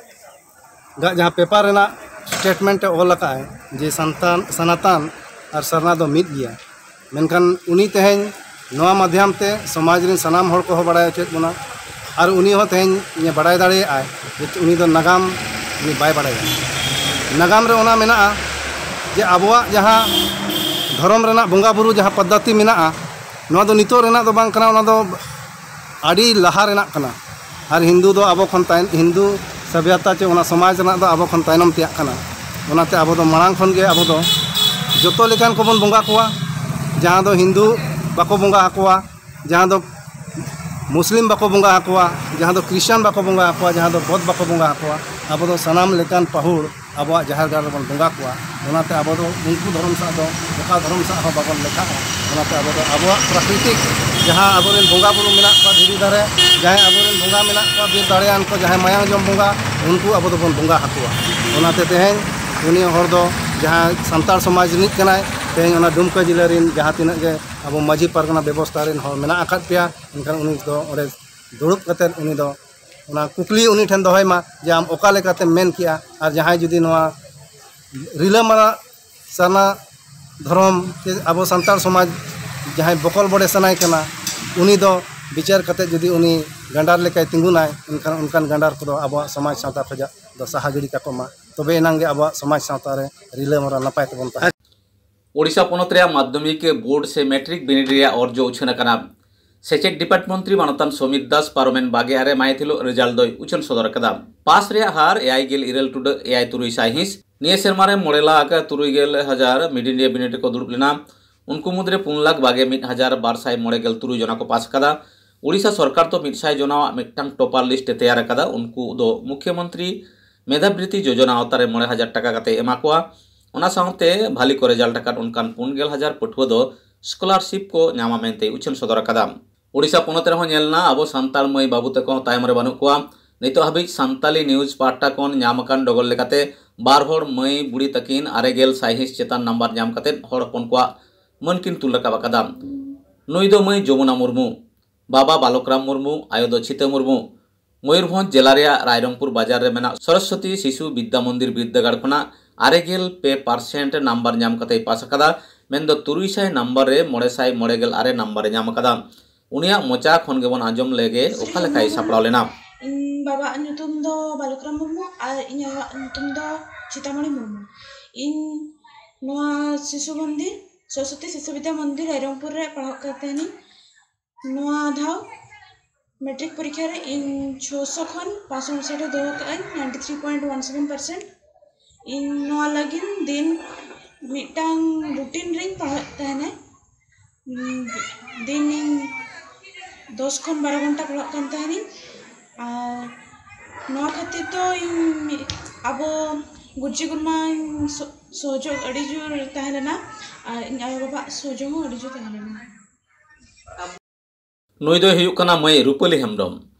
ᱜᱟᱜ ᱡᱟᱦᱟᱸ ᱯᱮᱯᱟᱨ ᱨᱮᱱᱟᱜ ᱥᱴᱮᱴᱢᱮᱱᱴ ᱮ ᱚᱞ ᱟᱠᱟᱫᱼᱟᱭ ᱡᱮ ᱥᱟᱱᱛᱟᱱ, ᱥᱟᱱᱟᱛᱟᱱ ᱟᱨ ᱥᱟᱨᱱᱟ ᱫᱚ ᱢᱤᱫ ᱜᱮᱭᱟ, ᱢᱮᱱᱠᱷᱟᱱ ᱩᱱᱤ ᱛᱮᱦᱮᱧ ᱱᱚᱣᱟ ᱢᱟᱫᱽᱫᱷᱚᱢ ᱛᱮ ᱥᱚᱢᱟᱡᱽ ᱨᱮᱱ ᱥᱟᱱᱟᱢ ᱦᱚᱲ ᱠᱚᱦᱚᱸ ᱵᱟᱲᱟᱭ ᱦᱚᱪᱚᱭᱮᱫ ᱵᱚᱱᱟ, ᱟᱨ ᱩᱱᱤ ᱦᱚᱸ ᱛᱮᱦᱮᱧ ᱤᱧᱮ ᱵᱟᱲᱟᱭ ᱫᱟᱲᱮᱭᱟᱜᱼᱟᱭ ᱡᱮ ᱩᱱᱤ ᱫᱚ ᱱᱟᱜᱟᱢ ᱩᱱᱤ ᱵᱟᱭ ᱵᱟᱲᱟᱭᱟ᱾ ᱱᱟᱜᱟᱢ ᱨᱮ ᱚᱱᱟ ᱢᱮᱱᱟᱜᱼᱟ ᱡᱮ ᱟᱵᱚᱣᱟᱜ ᱡᱟᱦᱟᱸ ᱫᱷᱚᱨᱚᱢ ᱨᱮᱱᱟᱜ ᱵᱚᱸᱜᱟ ᱵᱩᱨᱩ ᱡᱟᱦᱟᱸ ᱯᱚᱫᱽᱫᱷᱚᱛᱤ ᱢᱮᱱᱟᱜᱼᱟ, ᱱᱚᱣᱟ ᱫᱚ ᱱᱤᱛᱚᱜ ᱨᱮᱱᱟᱜ ᱫᱚ ᱵᱟᱝ ᱠᱟᱱᱟ, ᱚᱱᱟ ᱫᱚ ᱟᱹᱰᱤ ᱞᱟᱦᱟ ᱨᱮᱱᱟᱜ ᱠᱟᱱᱟ᱾ ᱟᱨ ᱦᱤᱱᱫᱩ ᱫᱚ ᱟᱵᱚ ᱠᱷᱚᱱ ᱛᱟᱭ-, ᱦᱤᱱᱫᱩ ᱥᱚᱵᱷᱭᱚᱛᱟ ᱪᱮ ᱚᱱᱟ ᱥᱚᱢᱟᱡᱽ ᱨᱮᱱᱟᱜ ᱫᱚ ᱟᱵᱚ ᱠᱷᱚᱱ ᱛᱟᱭᱱᱚᱢ ᱛᱮᱭᱟᱜ ᱠᱟᱱᱟ᱾ ᱚᱱᱟᱛᱮ ᱟᱵᱚ ᱫᱚ ᱢᱟᱲᱟᱝ ᱠᱷᱚᱱ ᱜᱮ ᱟᱵᱚ ᱫᱚ ᱡᱚᱛᱚ ᱞᱮᱠᱟᱱ ᱠᱚᱵᱚᱱ ᱵᱚᱸᱜᱟ ᱠᱚᱣᱟ, ᱡᱟᱦᱟᱸ ᱫᱚ ᱦᱤᱱᱫᱩ ᱵᱟᱠᱚ ᱵᱚᱸᱜᱟ ᱟᱠᱚᱣᱟ, ᱡᱟᱦᱟᱸ ᱫᱚ ᱢᱩᱥᱞᱤᱢ ᱵᱟᱠᱚ ᱵᱚᱸᱜᱟ ᱟᱠᱚᱣᱟ, ᱡᱟᱦᱟᱸ ᱫᱚ ᱠᱷᱨᱤᱥᱪᱟᱱ ᱵᱟᱠᱚ ᱵᱚᱸᱜᱟ ᱟᱠᱚᱣᱟ, ᱡᱟᱦᱟᱸ ᱫᱚ ᱵᱚᱫ ᱵᱟᱠᱚ ᱵᱚᱸᱜᱟ ᱟᱠᱚᱣᱟ᱾ ᱟᱵᱚ ᱫᱚ ᱥᱟᱱᱟᱢ ᱞᱮᱠᱟᱱ ᱯᱟᱹᱦᱩᱲ ᱟᱵᱚᱣᱟᱜ ᱡᱟᱦᱮᱨ ᱜᱟᱲ ᱨᱮᱵᱚᱱ ᱵᱚᱸᱜᱟ ᱠᱚᱣᱟ᱾ ᱚᱱᱟᱛᱮ ᱟᱵᱚ ᱫᱚ ᱩᱱᱠᱩ ᱫᱷᱚᱨᱚᱢ ᱥᱟᱶ ᱫᱚ ᱚᱠᱟ ᱫᱷᱚᱨᱚᱢ ᱥᱟᱶ ᱦᱚᱸ ᱵᱟᱵᱚᱱ ᱞᱮᱠᱷᱟᱜᱼᱟ᱾ ᱚᱱᱟᱛᱮ ᱟᱵᱚ ᱫᱚ ᱟᱵᱚᱣᱟᱜ ᱯᱨᱟᱠᱨᱤᱛᱤᱠ ᱡᱟᱦᱟᱸ ᱟᱵᱚᱨᱮᱱ ᱵᱚᱸᱜᱟ ᱵᱩᱨᱩ ᱢᱮᱱᱟᱜ ᱠᱚᱣᱟ ᱫᱷᱤᱨᱤ ᱫᱟᱨᱮ, ᱡᱟᱦᱟᱸᱭ ᱟᱵᱚᱨᱮᱱ ᱵᱚᱸᱜᱟ ᱢᱮᱱᱟᱜ ᱠᱚᱣᱟ ᱵᱤᱨ ᱫᱟᱲᱮᱭᱟᱱ ᱠᱚ, ᱡᱟᱦᱟᱸᱭ ᱢᱟᱭᱟᱝ ᱡᱚᱢ ᱵᱚᱸᱜᱟ, ᱩᱱᱠᱩ ᱟᱵᱚ ᱫᱚᱵᱚᱱ ᱵᱚᱸᱜᱟ ᱟᱠᱚᱣᱟ᱾ ᱚᱱᱟᱛᱮ ᱛᱮᱦᱮᱧ ᱩᱱᱤ ᱦᱚᱲ ᱫᱚ ᱡᱟᱦᱟᱸ ᱥᱟᱱᱛᱟᱲ ᱥᱚᱢᱟᱡᱽ ᱨᱤᱱᱤᱡ ᱠᱟᱱᱟᱭ, ᱛᱮᱦᱮᱧ ᱚᱱᱟ ᱰᱩᱢᱠᱟᱹ ᱡᱮᱞᱟ ᱨᱮᱱ ᱡᱟᱦᱟᱸ ᱛᱤᱱᱟᱹᱜ ᱜᱮ ᱟᱵᱚ ᱢᱟᱹᱡᱷᱤ ᱯᱟᱨᱜᱟᱱᱟ ᱵᱮᱵᱚᱥᱛᱷᱟ ᱨᱮᱱ ᱦᱚᱲ ᱢᱮᱱᱟᱜ ᱟᱠᱟᱫ ᱯᱮᱭᱟ, ᱮᱱᱠᱷᱟᱱ ᱩᱱᱤ ᱫᱚ ᱚᱸᱰᱮ ᱫᱩᱲᱩᱵ ᱠᱟᱛᱮᱫ ᱩᱱᱤ ᱫᱚ ᱚᱱᱟ ᱠᱩᱠᱞᱤ ᱩᱱᱤ ᱴᱷᱮᱱ ᱫᱚᱦᱚᱭ ᱢᱟ ᱡᱮ ᱟᱢ ᱚᱠᱟ ᱞᱮᱠᱟᱛᱮᱢ ᱢᱮᱱ ᱠᱮᱜᱼᱟ, ᱟᱨ ᱡᱟᱦᱟᱸᱭ ᱡᱩᱫᱤ ᱱᱚᱣᱟ ᱨᱤᱞᱟᱹᱢᱟᱞᱟ ᱥᱟᱨᱱᱟ ᱫᱷᱚᱨᱚᱢ ᱪᱮ ᱟᱵᱚ ᱥᱟᱱᱛᱟᱲ ᱥᱚᱢᱟᱡᱽ ᱡᱟᱦᱟᱸᱭ ᱵᱚᱠᱚᱞ ᱵᱚᱰᱮ ᱥᱟᱱᱟᱭ ᱠᱟᱱᱟ, ᱩᱱᱤ ᱫᱚ ᱵᱤᱪᱟᱹᱨ ᱠᱟᱛᱮᱫ ᱡᱩᱫᱤ ᱩᱱᱤ ᱜᱟᱸᱰᱟᱨ ᱞᱮᱠᱟᱭ ᱛᱤᱸᱜᱩᱱᱟᱭ, ᱮᱱᱠᱷᱟᱱ ᱚᱱᱠᱟᱱ ᱜᱟᱸᱰᱟᱨ ᱠᱚᱫᱚ ᱟᱵᱚᱣᱟᱜ ᱥᱚᱢᱟᱡᱽ ᱥᱟᱶᱛᱟ ᱠᱷᱚᱱᱟᱜ ᱫᱚ ᱥᱟᱦᱟ ᱜᱤᱰᱤ ᱠᱟᱠᱚ ᱢᱟ, ᱛᱚᱵᱮ ᱮᱱᱟᱝ ᱜᱮ ᱟᱵᱚᱣᱟᱜ ᱥᱚᱢᱟᱡᱽ ᱥᱟᱶᱛᱟ ᱨᱮ ᱨᱤᱞᱟᱹᱢᱟᱞᱟ ᱱᱟᱯᱟᱭ ᱛᱮᱵᱚᱱ ᱛᱟᱦᱮᱸ᱾ ᱳᱰᱤᱥᱟ ᱯᱚᱱᱚᱛ ᱨᱮᱭᱟᱜ ᱢᱟᱫᱽᱫᱷᱚᱢᱤᱠ ᱵᱳᱨᱰ ᱥᱮ ᱢᱮᱴᱨᱤᱠ ᱵᱤᱱᱤᱰ ᱨᱮᱭᱟᱜ ᱚᱨᱡᱚ ᱩᱪᱷᱟᱹᱱ ᱟᱠᱟᱱᱟ᱾ ᱥᱮᱪᱮᱫ ᱰᱤᱯᱟᱨᱴ ᱢᱚᱱᱛᱨᱤ ᱢᱟᱱᱚᱛᱟᱱ ᱥᱚᱢᱤᱛ ᱫᱟᱥ ᱯᱟᱨᱚᱢᱮᱱ ᱵᱟᱜᱮ ᱟᱨᱮ ᱢᱟᱹᱦᱤᱛ ᱦᱤᱞᱳᱜ ᱨᱮᱡᱟᱞᱴ ᱫᱚᱭ ᱩᱪᱷᱟᱹᱱ ᱥᱚᱫᱚᱨ ᱟᱠᱟᱫᱟ᱾ ᱯᱟᱥ ᱨᱮᱭᱟᱜ ᱦᱟᱨ ᱮᱭᱟᱭ ᱜᱮᱞ ᱤᱨᱟᱹᱞ ᱴᱩᱰᱟᱹᱜ ᱮᱭᱟᱭ ᱛᱩᱨᱩᱭ ᱥᱟᱭᱦᱤᱸᱥ᱾ ᱱᱤᱭᱟᱹ ᱥᱮᱨᱢᱟ ᱨᱮ ᱢᱚᱬᱮ ᱞᱟᱠᱷ ᱛᱩᱨᱩᱭ ᱜᱮᱞ ᱦᱟᱡᱟᱨ ᱢᱤᱰ ᱤᱱᱰᱤᱭᱟ ᱵᱤᱱᱤᱰ ᱨᱮᱠᱚ ᱫᱩᱲᱩᱵ ᱞᱮᱱᱟ᱾ ᱩᱱᱠᱩ ᱢᱩᱫᱽᱨᱮ ᱯᱩᱱ ᱞᱟᱠᱷ ᱵᱟᱜᱮ ᱢᱤᱫ ᱦᱟᱡᱟᱨ ᱵᱟᱨ ᱥᱟᱭ ᱢᱚᱬᱮ ᱜᱮᱞ ᱛᱩᱨᱩᱭ ᱡᱚᱱᱟ ᱠᱚ ᱯᱟᱥ ᱟᱠᱟᱫᱟ᱾ ᱳᱰᱤᱥᱟ ᱥᱚᱨᱠᱟᱨ ᱫᱚ ᱢᱤᱫ ᱥᱟᱭ ᱡᱚᱱᱟᱣᱟᱜ ᱢᱤᱫᱴᱟᱝ ᱴᱚᱯᱟᱨ ᱞᱤᱥᱴ ᱮ ᱛᱮᱭᱟᱨ ᱟᱠᱟᱫᱟ᱾ ᱩᱱᱠᱩ ᱫᱚ ᱢᱩᱠᱷᱭᱚᱢᱚᱱᱛᱨᱤ ᱢᱮᱫᱷᱟᱵᱨᱤᱛᱤ ᱡᱳᱡᱚᱱᱟ ᱟᱣᱛᱟᱨᱮ ᱢᱚᱬᱮ ᱦᱟᱡᱟᱨ ᱴᱟᱠᱟ ᱠᱟᱛᱮ ᱮᱢᱟ ᱠᱚᱣᱟ᱾ ᱚᱱᱟ ᱥᱟᱶᱛᱮ ᱵᱷᱟᱞᱤ ᱠᱚ ᱨᱮᱡᱟᱞᱴ ᱟᱠᱟᱫ ᱚᱱᱠᱟᱱ ᱯᱩᱱ ᱜᱮᱞ ᱦᱟᱡᱟᱨ ᱯᱟᱹᱴᱷᱩᱣᱟᱹ ᱫᱚ ᱥᱠᱚᱞᱟᱨᱥᱤᱯ ᱠᱚ ᱧᱟᱢᱟ ᱢᱮᱱᱛᱮᱭ ᱩᱪᱷᱟᱹᱱ ᱥᱚᱫᱚᱨ ᱟᱠᱟᱫᱟ᱾ ᱳᱰᱤᱥᱟ ᱯᱚᱱᱚᱛ ᱨᱮᱦᱚᱸ ᱧᱮᱞ ᱮᱱᱟ, ᱟᱵᱚ ᱥᱟᱱᱛᱟᱲ ᱢᱟᱹᱭ ᱵᱟᱹᱵᱩ ᱛᱟᱠᱚ ᱦᱚᱸ ᱛᱟᱭᱚᱢ ᱨᱮ ᱵᱟᱹᱱᱩᱜ ᱠᱚᱣᱟ᱾ ᱱᱤᱛᱚᱜ ᱦᱟᱹᱵᱤᱡ ᱥᱟᱱᱛᱟᱞᱤ ᱱᱤᱭᱩᱡᱽ ᱯᱟᱦᱴᱟ ᱠᱷᱚᱱ ᱧᱟᱢ ᱟᱠᱟᱱ ᱰᱚᱜᱚᱨ ᱞᱮᱠᱟᱛᱮ, ᱵᱟᱨ ᱦᱚᱲ ᱢᱟᱹᱭ ᱵᱩᱲᱤ ᱛᱟᱹᱠᱤᱱ ᱟᱨᱮ ᱜᱮᱞ ᱥᱟᱭᱦᱤᱸᱥ ᱪᱮᱛᱟᱱ ᱱᱟᱢᱵᱟᱨ ᱧᱟᱢ ᱠᱟᱛᱮ ᱦᱚᱲ ᱦᱚᱯᱚᱱ ᱠᱚᱣᱟᱜ ᱢᱟᱹᱱ ᱠᱤᱱ ᱛᱩᱞ ᱨᱟᱠᱟᱵ ᱟᱠᱟᱫᱟ᱾ ᱱᱩᱭ ᱫᱚ ᱢᱟᱹᱭ ᱡᱚᱢᱩᱱᱟ ᱢᱩᱨᱢᱩ, ᱵᱟᱵᱟ ᱵᱟᱞᱚᱠᱨᱟᱢ ᱢᱩᱨᱢᱩ, ᱟᱭᱳ ᱫᱚ ᱪᱷᱤᱛᱟᱹ ᱢᱩᱨᱢᱩ᱾ ᱢᱚᱭᱩᱨᱵᱷᱚᱸᱡᱽ ᱡᱮᱞᱟ ᱨᱮᱭᱟᱜ ᱨᱟᱭᱨᱚᱝᱯᱩᱨ ᱵᱟᱡᱟᱨ ᱨᱮ ᱢᱮᱱᱟᱜ ᱥᱚᱨᱚᱥᱣᱚᱛᱤ ᱥᱤᱥᱩ ᱵᱤᱫᱽᱫᱟ ᱢᱚᱱᱫᱤᱨ ᱵᱤᱨᱫᱟᱹᱜᱟᱲ ᱠᱷᱚᱱᱟᱜ ᱟᱨᱮ ᱜᱮᱞ ᱯᱮ ᱯᱟᱨᱥᱮᱱᱴ ᱱᱟᱢᱵᱟᱨ ᱧᱟᱢ ᱠᱟᱛᱮᱭ ᱯᱟᱥ ᱟᱠᱟᱫᱟ᱾ ᱢᱮᱱᱫᱚ ᱛᱩᱨᱩᱭ ᱥᱟᱭ ᱱᱟᱢᱵᱟᱨ ᱨᱮ ᱢᱚᱬᱮ ᱥᱟᱭ ᱢᱚᱬᱮ ᱜᱮᱞ ᱟᱨᱮ ᱱᱟᱢᱵᱟᱨ ᱮ ᱧᱟᱢ ᱟᱠᱟᱫᱟ᱾ ᱩᱱᱤᱭᱟᱜ ᱢᱚᱪᱟ ᱠᱷᱚᱱ ᱜᱮᱵᱚᱱ ᱟᱸᱡᱚᱢ ᱞᱮᱜᱮ ᱚᱠᱟ ᱞᱮᱠᱟᱭ ᱥᱟᱯᱲᱟᱣ ᱞᱮᱱᱟ᱾ ᱤᱧ ᱵᱟᱵᱟᱣᱟᱜ ᱧᱩᱛᱩᱢ ᱫᱚ ᱵᱟᱞᱚᱠᱨᱟᱢ ᱢᱩᱨᱢᱩ ᱟᱨ ᱤᱧ ᱟᱭᱳᱣᱟᱜ ᱧᱩᱛᱩᱢ ᱫᱚ ᱪᱷᱤᱛᱟᱢᱚᱬᱤ ᱢᱩᱨᱢᱩ᱾ ᱤᱧ ᱱᱚᱣᱟ ᱥᱤᱥᱩ ᱢᱚᱱᱫᱤᱨ, ᱥᱚᱨᱚᱥᱚᱛᱤ ᱥᱤᱥᱩ ᱵᱤᱫᱽᱫᱟ ᱢᱚᱱᱫᱤᱨ ᱨᱟᱭᱨᱚᱝᱯᱩᱨ ᱨᱮ ᱯᱟᱲᱦᱟᱜ ᱠᱟᱱ ᱛᱟᱦᱮᱱᱤᱧ᱾ ᱱᱚᱣᱟ ᱫᱷᱟᱣ ᱢᱮᱴᱨᱤᱠ ᱯᱚᱨᱤᱠᱠᱷᱟ ᱨᱮ ᱤᱧ ᱪᱷᱚᱥᱚ ᱠᱷᱚᱱ ᱯᱟᱸᱪᱥᱚ ᱩᱱᱥᱟᱴ ᱮ ᱫᱚᱦᱚ ᱠᱟᱜᱼᱟᱹᱧ, ninety three point one seven percent. ᱤᱧ ᱱᱚᱣᱟ ᱞᱟᱹᱜᱤᱫ ᱫᱤᱱ ᱢᱤᱫᱴᱟᱝ ᱨᱩᱴᱤᱱ ᱨᱤᱧ ᱯᱟᱲᱦᱟᱜ ᱛᱟᱦᱮᱱᱟ᱾ ᱩᱸ, ᱫᱤᱱ ᱤᱧ ᱫᱚᱥ ᱠᱷᱚᱱ ᱵᱟᱨᱚ ᱜᱷᱚᱱᱴᱟ ᱯᱟᱲᱦᱟᱜ ᱠᱟᱱ ᱛᱟᱦᱮᱱᱤᱧ᱾ ᱟᱨ ᱱᱚᱣᱟ ᱠᱷᱟᱹᱛᱤᱨ ᱫᱚ ᱤᱧ ᱢᱤᱫ, ᱟᱵᱚ ᱜᱩᱨᱡᱤ ᱜᱩᱨᱢᱟ ᱥᱚ-, ᱥᱚᱦᱚᱡᱳᱜᱽ ᱟᱹᱰᱤ ᱡᱳᱨ ᱛᱟᱦᱮᱸ ᱞᱮᱱᱟ ᱟᱨ ᱤᱧ ᱟᱭᱳ ᱵᱟᱵᱟᱣᱟᱜ ᱥᱚᱦᱚᱡᱳᱜᱽ ᱦᱚᱸ ᱟᱹᱰᱤ ᱡᱳᱨ ᱛᱟᱦᱮᱸ ᱞᱮᱱᱟ᱾ ᱱᱩᱭ ᱫᱚᱭ ᱦᱩᱭᱩᱜ ᱠᱟᱱᱟ ᱢᱟᱹᱭ ᱨᱩᱯᱟᱹᱞᱤ ᱦᱮᱢᱵᱽᱨᱚᱢ᱾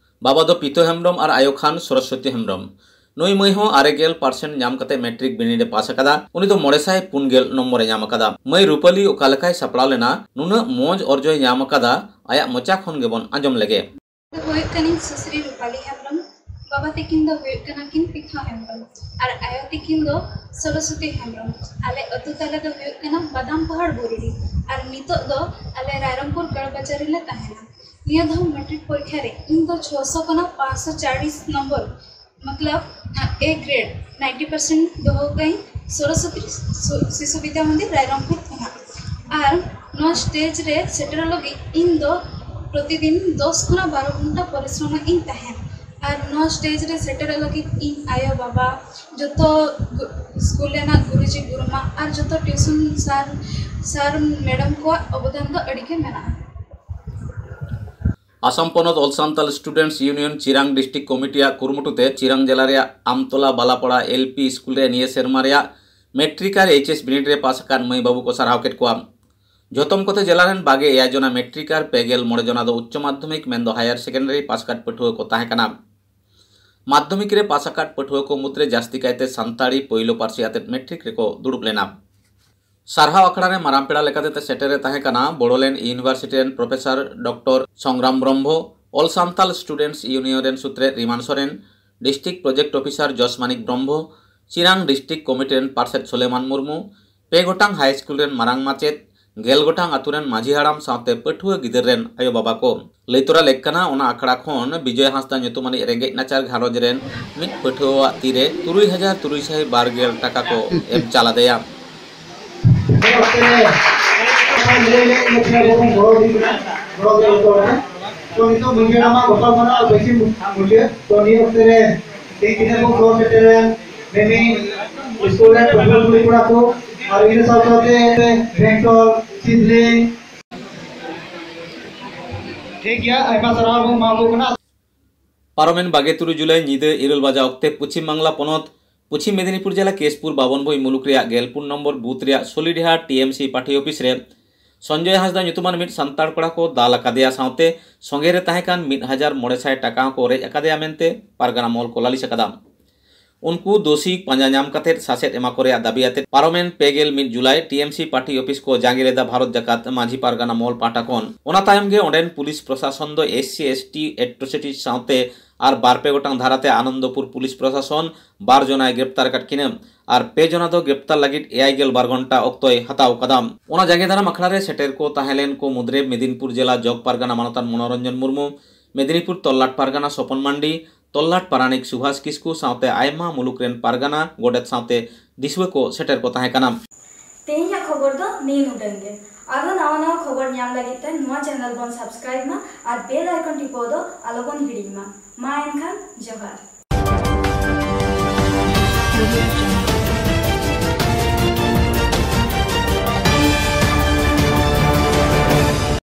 ᱵᱟᱵᱟ ᱫᱚ ᱯᱤᱛᱟᱹ ᱦᱮᱢᱵᱽᱨᱚᱢ ᱟᱨ ᱟᱭᱳ ᱠᱷᱟᱱ ᱥᱚᱨᱚᱥᱣᱚᱛᱤ ᱦᱮᱢᱵᱽᱨᱚᱢ᱾ ᱱᱩᱭ ᱢᱟᱹᱭ ᱦᱚᱸ ᱟᱨᱮ ᱜᱮᱞ ᱯᱟᱨᱥᱮᱱᱴ ᱧᱟᱢ ᱠᱟᱛᱮ ᱢᱮᱴᱨᱤᱠ ᱵᱤᱱᱤᱰ ᱮ ᱯᱟᱥ ᱟᱠᱟᱫᱟ᱾ ᱩᱱᱤ ᱫᱚ ᱢᱚᱬᱮ ᱥᱟᱭ ᱯᱩᱱ ᱜᱮᱞ ᱱᱚᱢᱵᱚᱨ ᱮ ᱧᱟᱢ ᱟᱠᱟᱫᱟ᱾ ᱢᱟᱹᱭ ᱨᱩᱯᱟᱹᱞᱤ ᱚᱠᱟ ᱞᱮᱠᱟᱭ ᱥᱟᱯᱲᱟᱣ ᱞᱮᱱᱟ, ᱱᱩᱱᱟᱹᱜ ᱢᱚᱸᱡᱽ ᱚᱨᱡᱚᱭ ᱧᱟᱢ ᱟᱠᱟᱫᱟ, ᱟᱭᱟᱜ ᱢᱚᱪᱟ ᱠᱷᱚᱱ ᱜᱮᱵᱚᱱ ᱟᱸᱡᱚᱢ ᱞᱮᱜᱮ᱾ ᱦᱩᱭᱩᱜ ᱠᱟᱹᱱᱟᱹᱧ ᱥᱩᱥᱨᱤ ᱨᱩᱯᱟᱞᱤ ᱦᱮᱢᱵᱽᱨᱚᱢ᱾ ᱵᱟᱵᱟ ᱛᱟᱹᱠᱤᱱ ᱫᱚ ᱦᱩᱭᱩᱜ ᱠᱟᱱᱟ ᱠᱤᱱ ᱯᱤᱛᱷᱟ ᱦᱮᱢᱵᱽᱨᱚᱢ ᱟᱨ ᱟᱭᱳ ᱛᱟᱹᱠᱤᱱ ᱫᱚ ᱥᱚᱨᱚᱥᱚᱛᱤ ᱦᱮᱢᱵᱽᱨᱚᱢ᱾ ᱟᱞᱮ ᱟᱹᱛᱩ ᱛᱟᱞᱮ ᱫᱚ ᱦᱩᱭᱩᱜ ᱠᱟᱱᱟ ᱵᱟᱫᱟᱢ ᱯᱟᱦᱟᱲ ᱵᱩᱨᱩᱰᱤ ᱟᱨ ᱱᱤᱛᱚᱜ ᱫᱚ ᱟᱞᱮ ᱨᱟᱭᱨᱚᱝᱯᱩᱨ ᱜᱟᱲ ᱵᱟᱡᱟᱨ ᱨᱮᱞᱮ ᱛᱟᱦᱮᱱᱟ᱾ ᱱᱤᱭᱟᱹ ᱫᱷᱟᱣ ᱢᱮᱴᱨᱤᱠ ᱯᱚᱨᱤᱠᱠᱷᱟ ᱨᱮ ᱤᱧ ᱫᱚ ᱪᱷᱚᱥᱚ ᱠᱷᱚᱱᱟᱜ ᱯᱟᱸᱪᱥᱚ ᱪᱟᱞᱤᱥ ᱱᱚᱢᱵᱚᱨ, ᱢᱚᱛᱞᱚᱵ ᱮ ᱜᱨᱮᱰ, ᱱᱟᱭᱤᱱᱴᱤ ᱯᱟᱨᱥᱮᱱᱴ ᱫᱚᱦᱚ ᱠᱟᱹᱧ ᱥᱚᱨᱚᱥᱚᱛᱤ ᱥᱤ-, ᱥᱤᱥᱩ ᱵᱤᱫᱽᱫᱟ ᱢᱚᱱᱫᱤᱨ ᱨᱟᱭᱨᱚᱝᱯᱩᱨ ᱠᱷᱚᱱᱟᱜ᱾ ᱟᱨ ᱱᱚᱣᱟ ᱥᱴᱮᱡᱽ ᱨᱮ ᱥᱮᱴᱮᱨᱚᱜ ᱞᱟᱹᱜᱤᱫ ᱤᱧ ᱫᱚ ᱯᱨᱚᱛᱤᱫᱤᱱ ᱫᱚᱥ ᱠᱷᱚᱱᱟᱜ ᱵᱟᱨᱚ ᱜᱷᱚᱱᱴᱟ ᱯᱚᱨᱤᱥᱨᱚᱢ ᱤᱧ ᱛᱟᱦᱮᱱ᱾ ᱟᱨ ᱱᱚᱣᱟ ᱥᱴᱮᱡᱽ ᱨᱮ ᱥᱮᱴᱮᱨᱚᱜ ᱞᱟᱹᱜᱤᱫ ᱤᱧ ᱟᱭᱳ ᱵᱟᱵᱟ, ᱡᱚᱛᱚ ᱜᱩ-, ᱥᱠᱩᱞ ᱨᱮᱱᱟᱜ ᱜᱩᱨᱩᱡᱤ ᱜᱩᱨᱩᱢᱟ ᱟᱨ ᱡᱚᱛᱚ ᱴᱤᱭᱩᱥᱚᱱ ᱥᱟᱨ, ᱥᱟᱨ ᱢᱮᱰᱟᱢ ᱠᱚᱣᱟᱜ ᱚᱵᱚᱫᱟᱱ ᱫᱚ ᱟᱹᱰᱤ ᱜᱮ ᱢᱮᱱᱟᱜᱼᱟ᱾ ᱟᱥᱟᱢ ᱯᱚᱱᱚᱛ ᱚᱞ Santal students union Chirang district ᱠᱚᱢᱤᱴᱤᱭᱟᱜ ᱠᱩᱨᱩᱢᱩᱴᱩ ᱛᱮ ᱪᱤᱨᱟᱝ ᱡᱮᱞᱟ ᱨᱮᱭᱟᱜ ᱟᱢᱛᱚᱞᱟ ᱵᱟᱞᱟᱯᱟᱲᱟ ᱮᱞ ᱯᱤ ᱥᱠᱩᱞ ᱨᱮ ᱱᱤᱭᱟᱹ ᱥᱮᱨᱢᱟ ᱨᱮᱭᱟᱜ ᱢᱮᱴᱨᱤᱠ ᱟᱨ ᱮᱭᱤᱪ ᱮᱥ ᱵᱤᱱᱤᱰ ᱨᱮ ᱯᱟᱥ ᱟᱠᱟᱱ ᱢᱟᱹᱭ ᱵᱟᱹᱵᱩ ᱠᱚ ᱥᱟᱨᱦᱟᱣ ᱠᱮᱫ ᱠᱚᱣᱟ᱾ ᱡᱷᱚᱛᱚᱢ ᱠᱚᱛᱮ ᱡᱮᱞᱟ ᱨᱮᱱ ᱵᱟᱜᱮ ᱮᱭᱟᱭ ᱡᱚᱱᱟ ᱢᱮᱴᱨᱤᱠ ᱟᱨ ᱯᱮ ᱜᱮᱞ ᱢᱚᱬᱮ ᱡᱚᱱᱟ ᱫᱚ ᱩᱪᱪᱚ ᱢᱟᱫᱽᱫᱷᱚᱢᱤᱠ ᱢᱮᱱᱫᱚ ᱦᱟᱭᱟᱨ ᱥᱮᱠᱮᱱᱰᱟᱨᱤ ᱯᱟᱥ ᱟᱠᱟᱫ ᱯᱟᱹᱴᱷᱩᱣᱟᱹ ᱠᱚ ᱛᱟᱦᱮᱸ ᱠᱟᱱᱟ᱾ ᱢᱟᱫᱽᱫᱷᱚᱢᱤᱠ ᱨᱮ ᱯᱟᱥ ᱟᱠᱟᱫ ᱯᱟᱹᱴᱷᱩᱣᱟᱹ ᱠᱚ ᱢᱩᱫᱽᱨᱮ ᱡᱟᱹᱥᱛᱤ ᱠᱟᱭᱛᱮ ᱥᱟᱱᱛᱟᱲᱤ ᱯᱳᱭᱞᱳ ᱯᱟᱹᱨᱥᱤ ᱟᱛᱮᱫ ᱢᱮᱴᱨᱤᱠ ᱨᱮᱠᱚ ᱫᱩᱲᱩᱵ ᱞᱮᱱᱟ᱾ ᱥᱟᱨᱦᱟᱣ ᱟᱠᱷᱲᱟ ᱨᱮ ᱢᱟᱨᱟᱝ ᱯᱮᱲᱟ ᱞᱮᱠᱟᱛᱮ ᱥᱮᱴᱮᱨ ᱮ ᱛᱟᱦᱮᱸ ᱠᱟᱱᱟ ᱵᱳᱰᱳᱞᱮᱱᱰ ᱤᱭᱩᱱᱤᱵᱷᱟᱨᱥᱤᱴᱤ ᱨᱮᱱ professor doctor Songram Brahma, all Santal students union ᱨᱮᱱ Sutret Riman Soren, district project officer Josmanik Brahma, Chirang district committee ᱨᱮᱱ ᱯᱟᱨᱥᱮᱛ ᱥᱳᱞᱮᱢᱟᱱ ᱢᱩᱨᱢᱩ, ᱯᱮ ᱜᱚᱴᱟᱝ ᱦᱟᱭ ᱥᱠᱩᱞ ᱨᱮᱱ ᱢᱟᱨᱟᱝ ᱢᱟᱪᱮᱛ, ᱜᱮᱞ ᱜᱚᱴᱟᱝ ᱟᱹᱛᱩ ᱨᱮᱱ ᱢᱟᱹᱡᱷᱤ ᱦᱟᱲᱟᱢ ᱥᱟᱶᱛᱮ ᱯᱟᱹᱴᱷᱩᱣᱟᱹ ᱜᱤᱫᱟᱹᱨ ᱨᱮᱱ ᱟᱭᱳᱼᱵᱟᱵᱟ ᱠᱚ᱾ ᱞᱟᱹᱭ ᱛᱚᱨᱟ ᱞᱮᱠ ᱠᱟᱱᱟ, ᱚᱱᱟ ᱟᱠᱷᱲᱟ ᱠᱷᱚᱱ ᱵᱤᱡᱚᱭ ᱦᱟᱸᱥᱫᱟ ᱧᱩᱛᱩᱢᱟᱱᱤᱡ ᱨᱮᱸᱜᱮᱡ ᱱᱟᱪᱟᱨ ᱜᱷᱟᱨᱚᱸᱡᱽ ᱨᱮᱱ ᱢᱤᱫ ᱯᱟᱹᱴᱷᱩᱣᱟᱹᱣᱟᱜ ᱛᱤᱨᱮ ᱛᱩᱨᱩᱭ ᱦᱟᱡᱟᱨ ᱛᱩᱨᱩᱭ ᱥᱟᱭ ᱵᱟᱨ ᱜᱮᱞ ᱴᱟᱠᱟ ᱠᱚ ᱮᱢ ᱪᱟᱞ ᱟᱫᱮᱭᱟ᱾ ᱛᱚ ᱱᱤᱛᱚᱜ ᱢᱟᱹᱡᱷᱤ ᱦᱟᱲᱟᱢᱟᱜ ᱜᱟᱯᱟᱞᱢᱟᱨᱟᱣ ᱵᱮᱥᱤ ᱢᱩᱪᱟᱹᱫ᱾ ᱛᱚ ᱱᱤᱭᱟᱹ ᱚᱠᱛᱮ ᱨᱮ ᱛᱮᱦᱮᱧ ᱛᱤᱱᱟᱹᱜ ᱵᱚᱱ ᱥᱚᱦᱚᱨ ᱥᱮᱴᱮᱨᱮᱱ ᱢᱤᱢᱤᱫ ᱥᱠᱩᱞ ᱨᱮ ᱯᱟᱹᱴᱷᱩᱣᱟᱹ ᱠᱩᱲᱤ ᱠᱚᱲᱟ ᱠᱚ ᱟᱨ ᱤᱱᱟᱹ ᱥᱟᱶ ᱥᱟᱶᱛᱮ ᱵᱮᱝᱜᱚᱞ ᱥᱤᱫᱽᱞᱤ᱾ ᱴᱷᱤᱠ ᱜᱮᱭᱟ, ᱟᱭᱢᱟ ᱥᱟᱨᱦᱟᱣ ᱵᱚᱱ ᱮᱢᱟ ᱠᱚ ᱠᱟᱱᱟ᱾ ᱯᱟᱨᱚᱢᱮᱱ ᱵᱟᱜᱮ ᱛᱩᱨᱩᱭ ᱡᱩᱞᱟᱭ ᱧᱤᱫᱟᱹ ᱤᱨᱟᱹᱞ ᱵᱟᱡᱟ ᱚᱠᱛᱮ ᱯᱚᱪᱷᱤᱢ ᱵᱟᱝᱞᱟ ᱯᱚᱱᱚᱛ ᱯᱚᱪᱷᱤᱢ ᱢᱮᱫᱤᱱᱤᱯᱩᱨ ᱡᱮᱞᱟ ᱠᱮᱥᱯᱩᱨ ᱵᱟᱵᱚᱱᱵᱷᱩᱭ ᱢᱩᱞᱩᱠ ᱨᱮᱭᱟᱜ ᱜᱮᱞ ᱯᱩᱱ ᱱᱚᱢᱵᱚᱨ ᱵᱩᱛᱷ ᱨᱮᱭᱟᱜ ᱥᱚᱞᱤᱰᱤᱦᱟ ᱴᱤ ᱮᱢ ᱥᱤ ᱯᱟᱨᱴᱤ ᱚᱯᱷᱤᱥ ᱨᱮ ᱥᱚᱧᱡᱚᱭ ᱦᱟᱸᱥᱫᱟ ᱧᱩᱛᱩᱢᱟᱱ ᱢᱤᱫ ᱥᱟᱱᱛᱟᱲ ᱠᱚᱲᱟ ᱠᱚ ᱫᱟᱞ ᱟᱠᱟᱫᱮᱭᱟ ᱥᱟᱶᱛᱮ ᱥᱚᱸᱜᱮ ᱨᱮ ᱛᱟᱦᱮᱸ ᱠᱟᱱ ᱢᱤᱫ ᱦᱟᱡᱟᱨ ᱢᱚᱬᱮ ᱥᱟᱭ ᱴᱟᱠᱟ ᱦᱚᱸᱠᱚ ᱨᱮᱡ ᱟᱠᱟᱫᱮᱭᱟ ᱢᱮᱱᱛᱮ ᱯᱟᱨᱜᱟᱱᱟ ᱢᱚᱦᱚᱞ ᱠᱚ ᱞᱟᱹᱞᱤᱥ ᱟᱠᱟᱫᱟ᱾ ᱩᱱᱠᱩ ᱫᱳᱥᱤ ᱯᱟᱸᱡᱟ ᱧᱟᱢ ᱠᱟᱛᱮ ᱥᱟᱥᱮᱛ ᱮᱢᱟ ᱠᱚ ᱨᱮᱭᱟᱜ ᱫᱟᱹᱵᱤ ᱟᱛᱮ ᱯᱟᱨᱚᱢᱮᱱ ᱯᱮ ᱜᱮᱞ ᱢᱤᱫ ᱡᱩᱞᱟᱭ ᱴᱤ ᱮᱢ ᱥᱤ ᱯᱟᱨᱴᱤ ᱚᱯᱷᱤᱥ ᱠᱚ ᱡᱟᱸᱜᱮ ᱞᱮᱫᱟ ᱵᱷᱟᱨᱚᱛ ᱡᱟᱠᱟᱛ ᱢᱟᱹᱡᱷᱤ ᱯᱟᱨᱜᱟᱱᱟ ᱢᱚᱦᱚᱞ ᱯᱟᱦᱴᱟ ᱠᱷᱚᱱ᱾ ᱚᱱᱟ ᱛᱟᱭᱚᱢ ᱜᱮ ᱚᱸᱰᱮᱱ ᱯᱩᱞᱤᱥ ᱯᱨᱚᱥᱟᱥᱚᱱ ᱫᱚ S C S T atrocity ᱥᱟᱶᱛᱮ ᱟᱨ ᱵᱟᱨ ᱯᱮ ᱜᱚᱴᱟᱝ ᱫᱷᱟᱨᱟᱛᱮ ᱟᱱᱚᱱᱫᱚᱯᱩᱨ ᱯᱩᱞᱤᱥ ᱯᱨᱚᱥᱟᱥᱚᱱ ᱵᱟᱨ ᱡᱚᱱᱟᱭ ᱜᱨᱮᱯᱛᱟᱨ ᱟᱠᱟᱫ ᱠᱤᱱᱟ ᱟᱨ ᱯᱮ ᱡᱚᱱᱟ ᱫᱚ ᱜᱨᱮᱯᱛᱟᱨ ᱞᱟᱹᱜᱤᱫ ᱮᱭᱟᱭ ᱜᱮᱞ ᱵᱟᱨ ᱜᱷᱚᱱᱴᱟ ᱚᱠᱛᱚᱭ ᱦᱟᱛᱟᱣ ᱟᱠᱟᱫᱟ᱾ ᱚᱱᱟ ᱡᱟᱸᱜᱮ ᱫᱟᱨᱟᱢ ᱟᱠᱷᱲᱟ ᱨᱮ ᱥᱮᱴᱮᱨ ᱠᱚ ᱛᱟᱦᱮᱸ ᱞᱮᱱ ᱠᱚ ᱢᱩᱫᱽᱨᱮ ᱢᱮᱫᱤᱱᱯᱩᱨ ᱡᱮᱞᱟ ᱡᱚᱜᱽ ᱯᱟᱨᱜᱟᱱᱟ ᱢᱟᱱᱚᱛᱟᱱ ᱢᱚᱱᱳᱨᱚᱧᱡᱚᱱ ᱢᱩᱨᱢᱩ, ᱢᱮᱫᱤᱱᱤᱯᱩᱨ ᱛᱚᱞᱞᱟᱴ ᱯᱟᱨᱜᱟᱱᱟ ᱥᱚᱯᱚᱱ ᱢᱟᱱᱰᱤ, ᱛᱚᱞᱞᱟᱴ ᱯᱟᱨᱟᱱᱤᱠ ᱥᱩᱵᱷᱟᱥ ᱠᱤᱥᱠᱩ ᱥᱟᱶᱛᱮ ᱟᱭᱢᱟ ᱢᱩᱞᱩᱠ ᱨᱮᱱ ᱯᱟᱨᱜᱟᱱᱟ, ᱜᱚᱰᱮᱛ ᱥᱟᱶᱛᱮ ᱫᱤᱥᱩᱣᱟᱹ ᱠᱚ ᱥᱮᱴᱮᱨ ᱠᱚ ᱛᱟᱦᱮᱸ ᱠᱟᱱᱟ᱾ ᱛᱮᱦᱮᱧᱟᱜ ᱠᱷᱚᱵᱚᱨ ᱫᱚ ᱱᱤᱭᱟᱹ ᱩᱰᱟᱹᱝ ᱜᱮ᱾ ᱟᱨᱦᱚᱸ ᱱᱟᱣᱟ ᱱᱟᱣᱟ ᱠᱷᱚᱵᱚᱨ ᱧᱟᱢ ᱞᱟᱹᱜᱤᱫ ᱛᱮ ᱱᱚᱣᱟ ᱪᱮᱱᱮᱞ ᱵᱚᱱ ᱥᱟᱵᱥᱠᱨᱟᱭᱤᱵ ᱢᱟ ᱟᱨ ᱵᱮᱞ ᱟᱭᱠᱚᱱ ᱴᱤᱯᱟᱹᱣ ᱫᱚ ᱟᱞᱚ ᱵᱚᱱ ᱦᱤᱲᱤᱧ ᱢᱟ᱾ ᱢᱟ ᱮᱱᱠᱷᱟᱱ ᱡᱚᱦᱟᱨ᱾